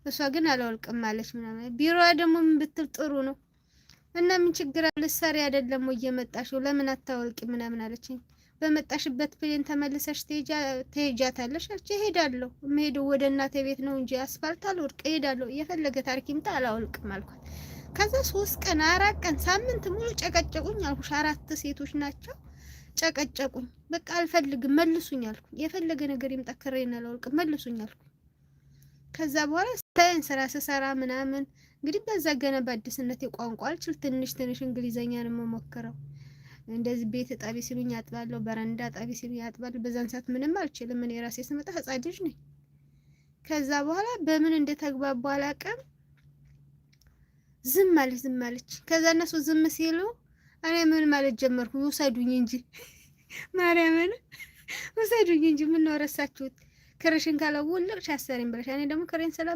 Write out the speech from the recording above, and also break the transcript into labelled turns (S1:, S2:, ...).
S1: እሷ ግን አላወልቅም አለች ምናምን። ቢሮዋ ደግሞ ምን ብትል ጥሩ ነው እና ምን ችግር አለ? ልትሰሪ አይደለም ወይ የመጣሽው? ለምን አታወልቂ ምናምን አለችኝ። በመጣሽበት plane ተመልሰሽ ትሄጃታለሽ አለች። እሄዳለሁ፣ የምሄደው ወደ እናቴ ቤት ነው እንጂ አስፋልት አልወድቅ፣ እሄዳለሁ። የፈለገ ታሪክ ይምጣ አላወልቅም አልኳት። ከዛ 3 ቀን 4 ቀን ሳምንት ሙሉ ጨቀጨቁኝ አልኩሽ። አራት ሴቶች ናቸው ጨቀጨቁኝ። በቃ አልፈልግም መልሱኝ አልኩኝ። የፈለገ ነገር ይምጣ ክሬን አላወልቅም መልሱኝ አልኩኝ። ከዛ በኋላ ታይን ስራ ስሰራ ምናምን እንግዲህ በዛ ገና በአዲስነት የቋንቋ አልችል ትንሽ ትንሽ እንግሊዘኛ ነው የምሞክረው። እንደዚህ ቤት እጠቢ ሲሉኝ አጥባለሁ፣ በረንዳ እጠቢ ሲሉኝ አጥባለሁ። በዛን ሰዓት ምንም አልችልም። እኔ ራሴ ስመጣ ህጻን ልጅ ነኝ። ከዛ በኋላ በምን እንደተግባቡ አላውቅም። ዝም አለች ዝም አለች። ከዛ እነሱ ዝም ሲሉ እኔ ምን ማለት ጀመርኩ፣ ውሰዱኝ እንጂ ማርያምን ውሰዱኝ እንጂ ምን ነው ረሳችሁት? ክርሽን ካለውልቅሽ አሰሪም ብለሽ እኔ ደግሞ ክሬን ሰላም